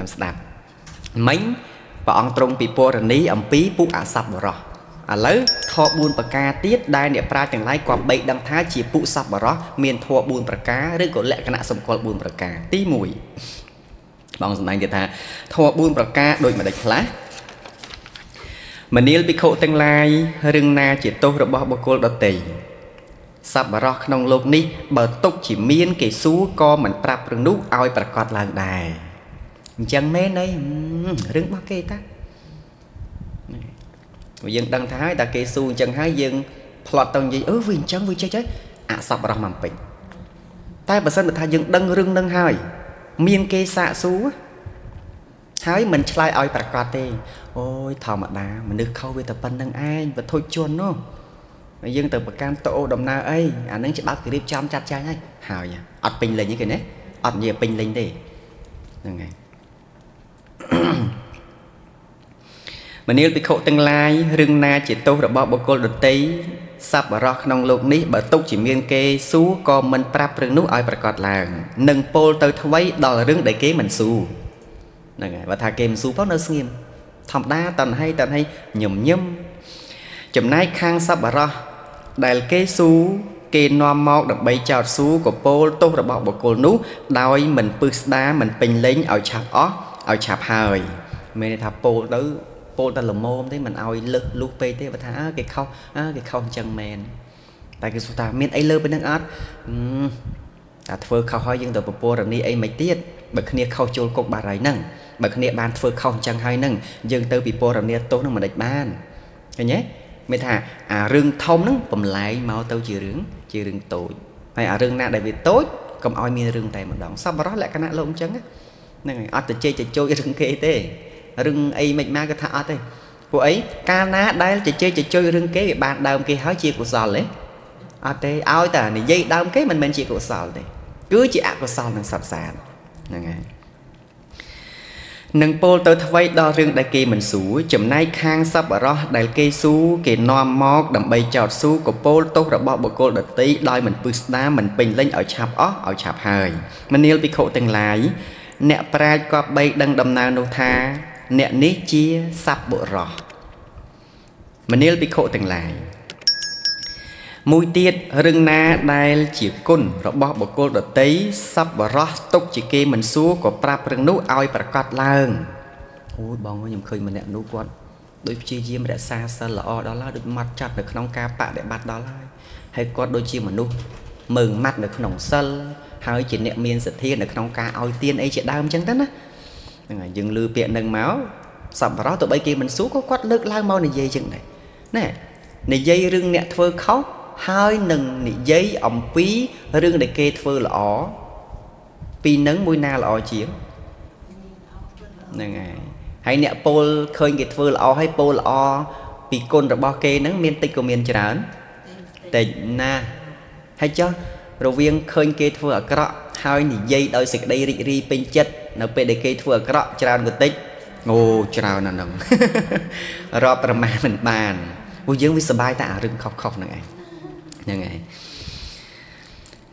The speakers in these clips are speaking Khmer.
ចាំស្ដាប់មិញព្រះអង្គទ្រង់ពិពណ៌នាអំពីពួកអសប្បុរសឥឡូវធម៌4ប្រការទៀតដែលអ្នកប្រាជ្ញទាំងឡាយគប្បីដឹងថាជាពួកសប្បុរសមានធម៌4ប្រការឬក៏លក្ខណៈសម្គាល់4ប្រការទី1បងសម្ដែងទៀតថាធម៌4ប្រការដូចម្ដេចខ្លះមនាលភិក្ខុទាំងឡាយរឿងណាជាទោសរបស់បុគ្គលដទៃសប្បុរសក្នុងលោកនេះបើទុកជាមានគេសួរក៏មិនប្រាប់រឿងនោះឲ្យប្រកាសឡើងដែរអញ្ចឹងមែនអីរឿងរបស់គេតាយើងដឹងថាហើយតែគេសួរអញ្ចឹងហើយយើងផ្្លាត់ទៅនិយាយអឺវាអញ្ចឹងវាចេះចេះអសប្បុរសមកពេញតែបើសិនបើថាយើងដឹងរឿងនឹងហើយមានគេសាកសួរហើយមិនឆ្លើយឲ្យប្រកាសទេអូយធម្មតាមនុស្សខុសវាតែប៉ុណ្្នឹងឯងវត្ថុជននោះយើងទៅប្រកាន់តោដំណើរអីអានឹងច្បាប់គេរៀបចំចាត់ចែងហើយហើយអត់ពេញលេញទេគេណាអត់និយាយពេញលេញទេហ្នឹងហើយមនាលភិក្ខុទាំងឡាយរឿងណាជាទោសរបស់បុគ្គលដទៃសប្បុរសក្នុងលោកនេះបើទុកជាមានគេសួរក៏មិនប្រាប់រឿងនោះឲ្យប្រកាសឡើងនិងពោលទៅថ្វីដល់រឿងដែលគេមិនសួរហ្នឹងហើយបើថាគេមិនសួរផងនៅស្ងៀមធម្មតាតន្ហៃតន្ហៃញឹមញឹមចំណែកខាងសប្បុរសដែលគេសួរគេនាំមកដើម្បីចោទសួរក៏ពោលទោសរបស់បុគ្គលនោះដោយមិនពឹសស្ដាមិនពេញលេញឲ្យឆាប់អស់ឲ្យឆាប់ហើយមានន័យថាពោលទៅពោលតែល្មមទេមិនឲ្យលឹះលុះពេកទេបើថាគេខុសគេខុសអញ្ចឹងមែនតែគេសួរថាមានអីលើពីនឹងអត់តែធ្វើខុសហើយយើងទៅពពរនីអីមិនទៀតបើគ្នាខុសចូលគុកបាត់ហើយហ្នឹងបើគ្នាបានធ្វើខុសអញ្ចឹងហើយហ្នឹងយើងទៅពិពណ៌នាទោសហ្នឹងមិនដេចបានឃើញទេមានថាអារឿងធំហ្នឹងបំលែងមកទៅជារឿងតូចហើយអារឿងណាដែលវាតូចកុំឲ្យមានរឿងតែម្ដងសប្បុរសលក្ខណៈលោកអញ្ចឹងហ្នឹងហើយអត់ទៅជែកទៅជោចរឿងគេទេរឿងអីមិនមកក៏ថាអត់ទេពួកអីកាលណាដែលជជែកជជុយរឿងគេវាបានដើមគេហើយជាកុសលទេអត់ទេឲ្យតែនិយាយដើមគេមិនមែនជាកុសលទេគឺជាអកុសលនឹងសត្វសានហ្នឹងហើយនឹងពោលទៅថ្វីដល់រឿងដែលគេមិនសួរចំណែកខាងសប្បុរសដែលគេសួរគេនាំមកដើម្បីចោទសួរក៏ពោលទោសរបស់បុគ្គលដទៃដោយមិនពឹស្ដាមិនពេញលេញឲ្យឆាប់អស់ឲ្យឆាប់ហើយមនាលភិក្ខុទាំងឡាយអ្នកប្រាជ្ញគប្បីដឹងដំណើរនោះថាអ្នកនេះជាសប្បុរសមនាលភិក្ខុទាំងឡាយមួយទៀតរឿងណាដែលជាគុណរបស់បុគ្គលដទៃសប្បុរសទុកជាគេមិនសួរក៏ប្រាប់រឿងនោះឲ្យប្រកាសឡើងអូយបងខ្ញុំឃើញម្នាក់នោះគាត់ដូចព្យាយាមរក្សាសិលល្អដល់ហើយដូចម៉ត់ចត់នៅក្នុងការបដិបត្តិដល់ហើយហើយគាត់ដូចជាមនុស្សមើងម៉ាត់នៅក្នុងសិលហើយជាអ្នកមានសទ្ធានៅក្នុងការឲ្យទានអីជាដើមអញ្ចឹងទៅណាហ្នឹងហើយយើងឮពាក្យនឹងមកសប្បុរសទោះបីគេមិនសួរក៏គាត់លើកឡើងមកនិយាយចឹងដែរណែនិយាយរឿងអ្នកធ្វើខុសហើយនឹងនិយាយអំពីរឿងដែលគេធ្វើល្អពីនឹងមួយណាល្អជាងហ្នឹងហើយហើយអ្នកពោលឃើញគេធ្វើល្អហើយពោលល្អពីគុណរបស់គេហ្នឹងមានតិចក៏មានច្រើនតិចណាស់ហើយចុះរវាងឃើញគេធ្វើអាក្រក់ហើយនិយាយដោយសេចក្តីរីករាយពេញចិត្តនៅពេលដែលគេធ្វើអាក្រក់ច្រើនក៏តិចអូច្រើនណាស់ហ្នឹងរាប់ប្រមាណមិនបានព្រោះយើងវាសប្បាយតែអារឿងខុសៗហ្នឹងឯងហ្នឹងហើយ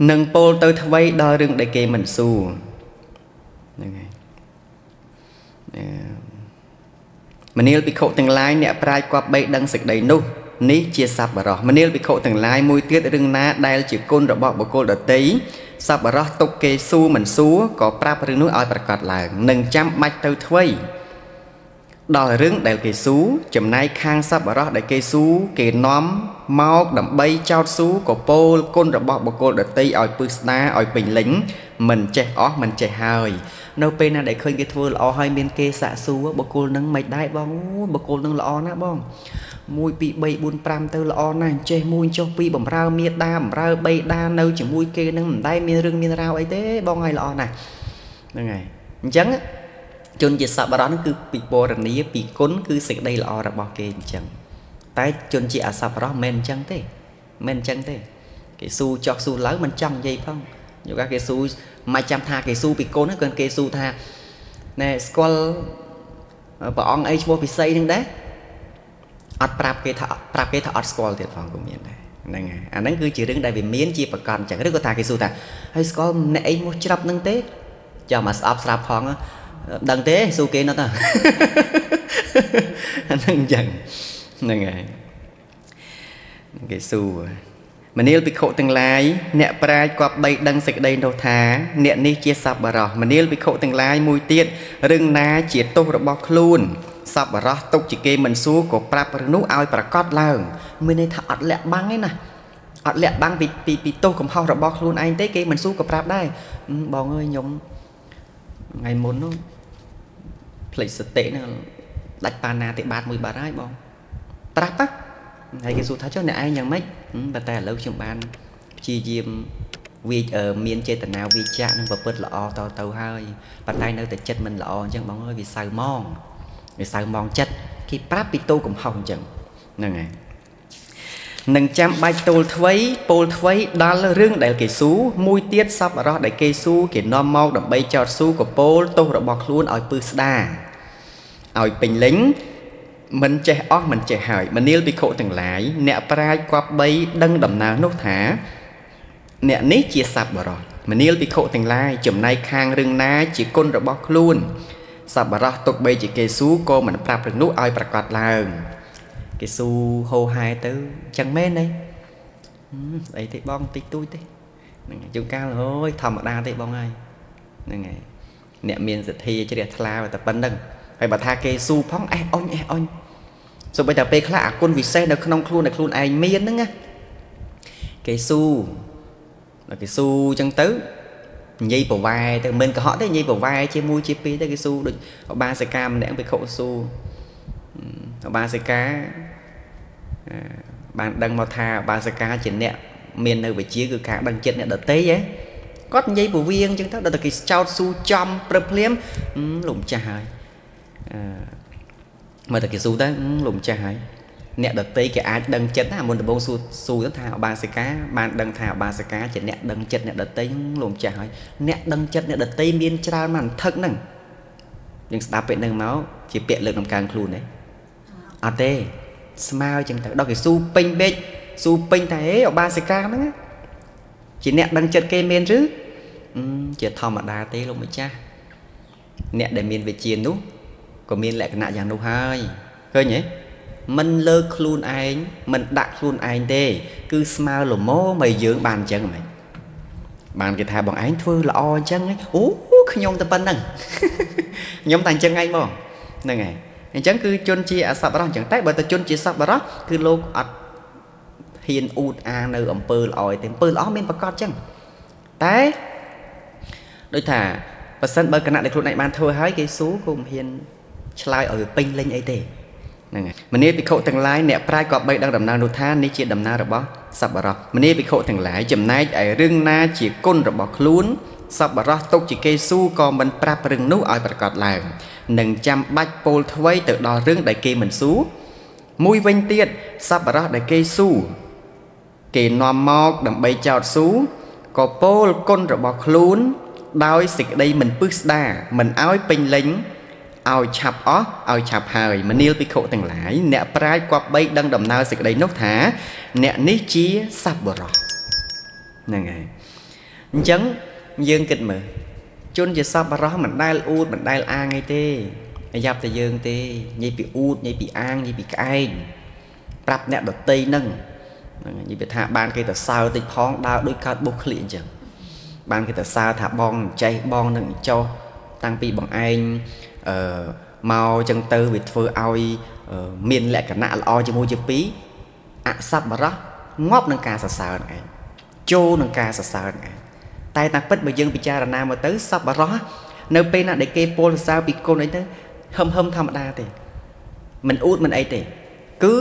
នឹងពោលទៅថ្វីដល់រឿងដែលគេមិនសួរហ្នឹងហើយមនាលភិក្ខុទាំងឡាយអ្នកប្រាជ្ញគប្បីដឹងសេចក្តីនោះនេះជាសប្បុរសមនាលភិក្ខុទាំងឡាយមួយទៀតរឿងណាដែលជាគុណរបស់បុគ្គលដទៃសប្បុរសទុកគេសួរមិនសួរក៏ប្រាប់រឿងនោះឲ្យប្រកាសឡើងនឹងចាំបាច់ទៅថ្វីដល់រឿងដែលគេសួរចំណែកខាងសប្បុរសដែលគេសួរគេនាំមកដើម្បីចោទសួរក៏ពោលគុណរបស់បុគ្គលដទៃឲ្យពឹស្ដាឲ្យពេញលេញមិនចេះអស់មិនចេះហើយនៅពេលណាដែលឃើញគេធ្វើល្អហើយមានគេសាកសួរបុគ្គលនឹងមិនដែរបងអូបុគ្គលនឹងល្អណាស់បង1 2 3 4 5ទៅល្អណាស់ចេះមួយចុះពីរបំរើមេដាបំរើបីដានៅជាមួយគេនឹងមិនដែលមានរឿងមានរ៉ាវអីទេបងឲ្យល្អណាស់ហ្នឹងហើយអញ្ចឹងជនជាសប្បុរសហ្នឹងគឺពិពណ៌នាពីគុណគឺសេចក្តីល្អរបស់គេអញ្ចឹងតែជនជាអសប្បុរសមិនអញ្ចឹងទេមិនអញ្ចឹងទេគេស៊ូចោះស៊ូឡើងមិនចង់និយាយផងយល់គេស៊ូមិនចាំថាគេស៊ូពីគុណហ្នឹងគាត់គេស៊ូថាណែស្គាល់ព្រះអង្គអីឈ្មោះពិសីហ្នឹងដែរអត់ប្រាប់គេថាប្រាប់គេថាអត់ស្គាល់ទៀតផងក៏មានដែរហ្នឹងហើយអាហ្នឹងគឺជារឿងដែលវាមានជាប្រកបអញ្ចឹងឬក៏ថាគេស៊ូថាហើយស្គាល់អ្នកអីមកច្រាប់ហ្នឹងទេចាំមកស្អប់ស្រាប់ផង ដឹងទេសួរគេណត់តាហ្នឹងអញ្ចឹងហ្នឹងហើយគេសួរមនាលភិក្ខុទាំងឡាយអ្នកប្រាជ្ញគប្បីដឹងសេចក្តីនោះថាអ្នកនេះជាសប្បុរសមនាលភិក្ខុទាំងឡាយមួយទៀតរឿងណាជាទោសរបស់ខ្លួនសប្បុរសទុកជាគេមិនសួរក៏ប្រាប់រឿងនោះឲ្យប្រកាសឡើងមានន័យថាអត់លាក់បាំងទេណាអត់លាក់បាំងពីទោសកំហុសរបស់ខ្លួនឯងទេគេមិនសួរក៏ប្រាប់ដែរបងអើយខ្ញុំថ្ងៃមុននោះភ្លេចសតិហ្នឹងដាច់បាណាតិបាតមួយបាត់ហើយបងប្រាប់ណាហើយគេសួរថាចុះអ្នកឯងយ៉ាងម៉េចប៉ុន្តែឥឡូវខ្ញុំបានព្យាយាមវាមានចេតនាវិជ្ជានឹងប្រព្រឹត្តល្អតទៅហើយប៉ុន្តែនៅតែចិត្តមិនល្អអញ្ចឹងបងអើយវាសៅហ្មងវាសៅហ្មងចិត្តគេប្រាប់ពីទោសកំហុសអញ្ចឹងហ្នឹងហើយនឹងចាំបាច់ទោលថ្វីពោលថ្វីដល់រឿងដែលគេសួរមួយទៀតសប្បុរសដែលគេសួរគេនាំមកដើម្បីចោទសួរក៏ពោលទោសរបស់ខ្លួនឲ្យពឹសស្ដាឲ្យពេញលេញមិនចេះអស់មិនចេះហើយមនាលភិក្ខុទាំងឡាយអ្នកប្រាជ្ញគប្បីដឹងដំណើរនោះថាអ្នកនេះជាសប្បុរសមនាលភិក្ខុទាំងឡាយចំណែកខាងរឿងណាជាគុណរបស់ខ្លួនសប្បុរសទុកបីជាគេសួរក៏មិនប្រាប់រឿងនោះឲ្យប្រកាសឡើងគេសួរហោហែទៅចឹងមែនទេស្អីទេបងតិចតួចទេហ្នឹងជួនកាលអូយធម្មតាទេបងហើយហ្នឹងហើយអ្នកមានសទ្ធាជ្រះថ្លាតែប៉ុណ្្នឹងហើយបើថាគេសួរផងអេះអុញអេះអុញសូម្បីតែពេលខ្លះអាគុណវិសេសនៅក្នុងខ្លួនដែលខ្លួនឯងមានហ្នឹងណាគេសួរដល់គេសួរចឹងទៅនិយាយប្រវែទៅមិនកុហកទេនិយាយប្រវែជាមួយជាពីរទៅគេសួរដូចឧបាសិកាម្នាក់ភិក្ខុសួរឧបាសិកាបានដឹងមកថាឧបាសិកាជាអ្នកមាននៅវិជ្ជាគឺការដឹងចិត្តអ្នកដទៃហ៎គាត់និយាយពវៀងចឹងទៅដល់តែគេចោទសួរចំព្រឹបភ្លាមលោកម្ចាស់ហើយមើលតែគេសួរទៅលោកម្ចាស់ហើយអ្នកដទៃគេអាចដឹងចិត្តណាមុនដំបូងសួរសួរទៅថាឧបាសិកាបានដឹងថាឧបាសិកាជាអ្នកដឹងចិត្តអ្នកដទៃលោកម្ចាស់ហើយអ្នកដឹងចិត្តអ្នកដទៃមានច្រើនមកអន្ធឹកហ្នឹងយើងស្ដាប់ពេលហ្នឹងមកជាពាក្យលើកដំកើងខ្លួនទេអត់ទេស្មើចឹងទៅដល់គេសួរពេញពេកសួរពេញតែអេឧបាសិកាហ្នឹងជាអ្នកដឹងចិត្តគេមានឬជាធម្មតាទេលោកម្ចាស់អ្នកដែលមានវិជ្ជានោះក៏មានលក្ខណៈយ៉ាងនោះហើយឃើញទេមិនលើកខ្លួនឯងមិនដាក់ខ្លួនឯងទេគឺស្មើល្មមឲ្យយើងបានអញ្ចឹងហ្មងបានគេថាបងឯងធ្វើល្អអញ្ចឹងអូខ្ញុំតែប៉ុណ្្នឹងខ្ញុំតែអញ្ចឹងឯងមកហ្នឹងហើយអញ្ចឹងគឺជនជាអសប្បុរសអញ្ចឹងតែបើទៅជនជាសប្បុរសគឺលោកអត់ហ៊ានអួតអាងនៅអំពើល្អទេអំពើល្អមានប្រកបអញ្ចឹងតែដូចថាបើសិនបើគណៈដែលខ្លួនឯងបានធ្វើហើយគេស៊ូក៏មិនហ៊ានឆ្លើយឲ្យវាពេញលេញអីទេហ្នឹងហើយមនាលភិក្ខុទាំងឡាយអ្នកប្រាជ្ញក៏បីដឹងដំណើរនោះថានេះជាដំណើររបស់សប្បុរសមនាលភិក្ខុទាំងឡាយចំណែកឯរឿងណាជាគុណរបស់ខ្លួនសប្បុរសទុកជាគេស៊ូក៏មិនប្រាប់រឿងនោះឲ្យប្រកាសឡើងនឹងចាំបាច់ពោលថ្វីទៅដល់រឿងដែលគេមិនស៊ូមួយវិញទៀតសប្បុរសដែលគេស៊ូគេនាំមកដើម្បីចោទស៊ូក៏ពោលគុណរបស់ខ្លួនដោយសេចក្តីមិនពឹសស្ដាមិនឲ្យពេញលេញឲ្យឆាប់អស់ឲ្យឆាប់ហើយមនាលភិក្ខុទាំងឡាយអ្នកប្រាជ្ញគប្បីដឹងដំណើរសេចក្តីនោះថាអ្នកនេះជាសប្បុរសហ្នឹងហើយអញ្ចឹងយើងគិតមើលជនជាសប្បុរសមិនដែលអួតមិនដែលអាងអីទេយ៉ាប់តែយើងទេនិយាយពីអួតនិយាយពីអាងនិយាយពីក្អែងប្រាប់អ្នកដតីហ្នឹងនិយាយពីថាបានគេទៅសើតិចផងដើរដូចកើតបុះក្លៀកអញ្ចឹងបានគេទៅសើថាបងចេះបងនឹងចោះតាំងពីបងឯងមកចឹងទៅវាធ្វើឲ្យមានលក្ខណៈល្អជាមួយជាពីរអសប្បុរសងាប់នឹងការសរសើរហ្នឹងឯងចូលនឹងការសរសើរហ្នឹងឯងតែតាមពិតបើយើងពិចារណាមកទៅសប្បុរសនៅពេលណាដែលគេពោលសរសើរពីគុណអីទៅហឹមហឹមធម្មតាទេមិនអួតមិនអីទេគឺ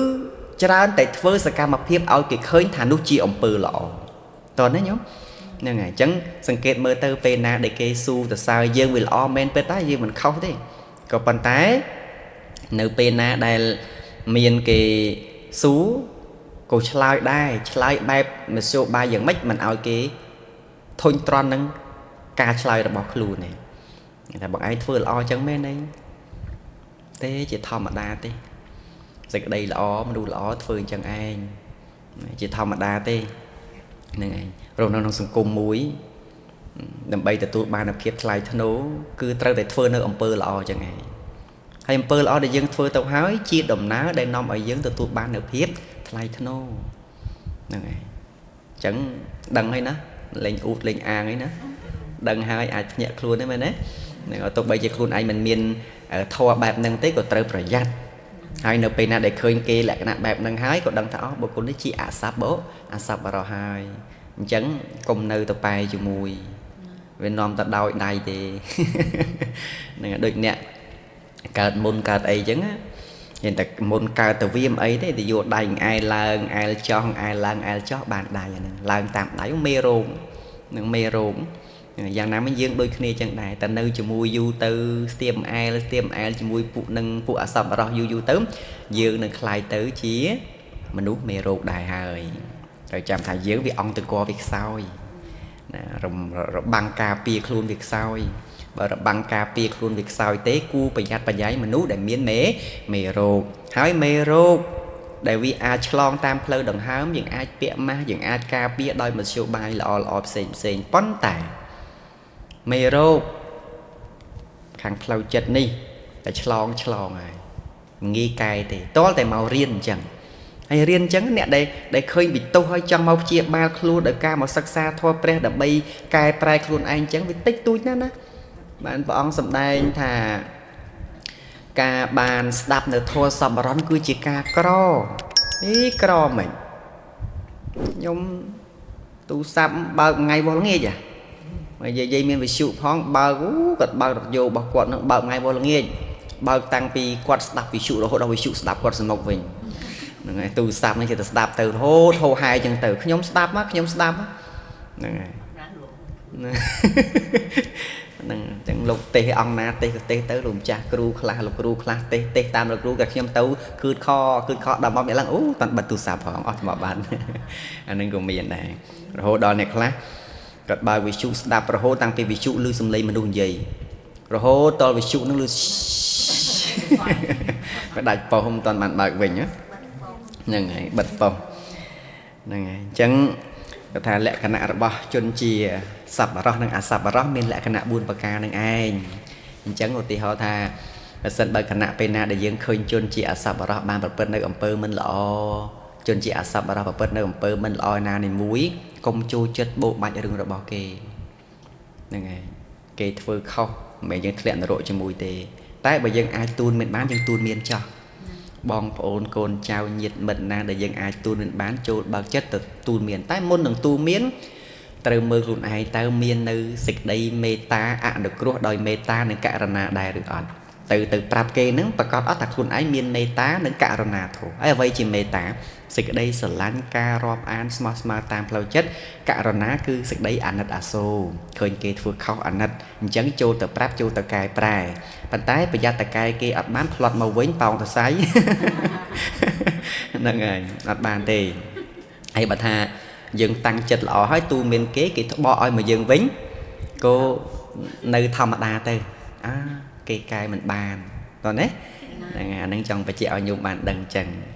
ច្រើនតែធ្វើសកម្មភាពឲ្យគេឃើញថានោះជាអំពើល្អតោះណាញោមហ្នឹងហើយអញ្ចឹងសង្កេតមើលទៅពេលណាដែលគេស៊ូសរសើរយើងវាល្អមែនពិតតែយើងមិនខុសទេក៏ប៉ុន្តែនៅពេលណាដែលមានគេស៊ូក៏ឆ្លើយដែរឆ្លើយបែបមធ្យោបាយយ៉ាងម៉េចមិនឲ្យគេធុញទ្រាន់នឹងការឆ្លើយរបស់ខ្លួនទេតែបងឯងធ្វើល្អអញ្ចឹងមែនទេទេជាធម្មតាទេសេចក្តីល្អមនុស្សល្អធ្វើអញ្ចឹងឯងជាធម្មតាទេហ្នឹងឯងរស់នៅក្នុងសង្គមមួយ ដើម្បីទទួលបាននូវភាពថ្លៃថ្នូរគឺត្រូវតែធ្វើនៅអំពើល្អចឹងឯងហើយអំពើល្អដែលយើងធ្វើទៅហើយជាដំណើរដែលនាំឲ្យយើងទទួលបាននូវភាពថ្លៃថ្នូរហ្នឹងឯងអញ្ចឹងដឹងហើយណាលេងអ៊ូតលេងអាងហើយណាដឹងហើយអាចភ្ញាក់ខ្លួនទេមែនទេហ្នឹងទោះបីជាខ្លួនឯងមិនមានធម៌បែបហ្នឹងទេក៏ត្រូវប្រយ័ត្នហើយនៅពេលណាដែលឃើញគេលក្ខណៈបែបហ្នឹងហើយក៏ដឹងថាអូបុគ្គលនេះជាអសប្បុអសប្បុរសហើយអញ្ចឹងកុំនៅទៅប៉ែជាមួយវានាំទៅដោយដៃទេហ្នឹងដូចអ្នកកើតមុនកើតអីចឹងណាហ៊ានតែមុនកើតទៅវាមិនអីទេទៅយកដៃអែឡើងអែលចោះអែឡើងអែលចោះបានដៃអាហ្នឹងឡើងតាមដៃមេរោគនឹងមេរោគយ៉ាងណាមិញយើងដូចគ្នាចឹងដែរតែនៅជាមួយយូរទៅស្ទៀមអែលស្ទៀមអែលជាមួយពួកនឹងពួកអសប្បុរសយូរយូរទៅយើងនឹងក្លាយទៅជាមនុស្សមេរោគដែរហើយត្រូវចាំថាយើងវាអង្គតកវាខ្សោយណារបាំងការពារខ្លួនវាខ្សោយបើរបាំងការពារខ្លួនវាខ្សោយទេគួរប្រយ័ត្នប្រយែងមនុស្សដែលមានមេរោគហើយមេរោគដែលវាអាចឆ្លងតាមផ្លូវដង្ហើមយើងអាចពាក់ម៉ាស់យើងអាចការពារដោយមធ្យោបាយល្អល្អផ្សេងផ្សេងប៉ុន្តែមេរោគខាងផ្លូវចិត្តនេះតែឆ្លងឆ្លងហើយងាយកែទេតលតែមករៀនអញ្ចឹងហើយរៀនអញ្ចឹងអ្នកដែលឃើញពីទោសហើយចង់មកព្យាបាលខ្លួនដោយការមកសិក្សាធម៌ព្រះដើម្បីកែប្រែខ្លួនឯងអញ្ចឹងវាតិចតួចណាស់ណាបានព្រះអង្គសម្ដែងថាការបានស្ដាប់នៅធម៌សប្បុរសគឺជាការក្រអីក្រមិនខ្ញុំទូរស័ព្ទបើកថ្ងៃវល់ងាចហ៎មកយាយមានវិទ្យុផងបើកអូគាត់បើករថយោរបស់គាត់នឹងបើកថ្ងៃវល់ល្ងាចបើកតាំងពីគាត់ស្ដាប់វិទ្យុរហូតដល់វិទ្យុស្ដាប់គាត់សំណុកវិញហ្នឹងហើយទូរស័ព្ទនេះគេទៅស្ដាប់ទៅរហូតហោហែចឹងទៅខ្ញុំស្ដាប់មកខ្ញុំស្ដាប់ហ្នឹងហើយហ្នឹងចឹងលោកទេសអង្គណាទេសក៏ទេសទៅលោកម្ចាស់គ្រូខ្លះលោកគ្រូខ្លះទេសទេសតាមលោកគ្រូក៏ខ្ញុំទៅគឺតខគឺតខដល់មកឡើងអូតាន់បិទទូរស័ព្ទផងអស់មកបានអាហ្នឹងក៏មានដែររហូតដល់អ្នកខ្លះគាត់បើកវិទ្យុស្ដាប់រហូតតាំងពីវិទ្យុឮសំឡេងមនុស្សនិយាយរហូតដល់វិទ្យុនឹងឮក៏ដាច់ប៉ុស្តិ៍មិនតាន់បានបើកវិញហ្នឹងហើយបិទប៉ុស្តិ៍ហ្នឹងហើយអញ្ចឹងគាត់ថាលក្ខណៈរបស់ជនជាសប្បុរសនិងអសប្បុរសមានលក្ខណៈ4ប្រការនឹងឯងអញ្ចឹងឧទាហរណ៍ថាបើសិនបើខណៈពេលណាដែលយើងឃើញជនជាអសប្បុរសបានប្រព្រឹត្តនៅអំពើមិនល្អជនជាអសប្បុរសប្រព្រឹត្តនៅអំពើមិនល្អណានីមួយកុំចូលចិត្តបោកបាច់រឿងរបស់គេហ្នឹងហើយគេធ្វើខុសមិនមែនយើងធ្លាក់នរកជាមួយទេតែបើយើងអាចទូនមានបានយើងទូនមានចោះបងប្អូនកូនចៅញាតិមិត្តណាដែលយើងអាចទូនមានបានចូលបើកចិត្តទៅទូនមានតែមុននឹងទូនមានត្រូវមើលខ្លួនឯងតើមាននៅសេចក្តីមេត្តាអនុគ្រោះដោយមេត្តានិងករុណាដែរឬអត់ទៅប្រាប់គេហ្នឹងប្រកាសអត់ថាខ្លួនឯងមានមេត្តានិងករុណាធម៌ហើយអ្វីជាមេត្តាសេចក្តីស្រឡាញ់ការរាប់អានស្មោះស្ម័គ្រតាមផ្លូវចិត្តករុណាគឺសេចក្តីអាណិតអាសូរឃើញគេធ្វើខុសអាណិតអញ្ចឹងចូលទៅប្រាប់ចូលទៅកែប្រែប៉ុន្តែប្រយ័ត្នតកែគេអត់បានផ្្លាត់មកវិញប៉ោងតសៃហ្នឹងហើយអត់បានទេហើយបើថាយើងតាំងចិត្តល្អហើយទូមានគេគេត្បកឲ្យមកយើងវិញក៏នៅធម្មតាទៅអាគេកែមិនបានតោះណាហ្នឹងអាហ្នឹងចង់បញ្ជាក់ឲ្យញោមបានដឹងចឹង។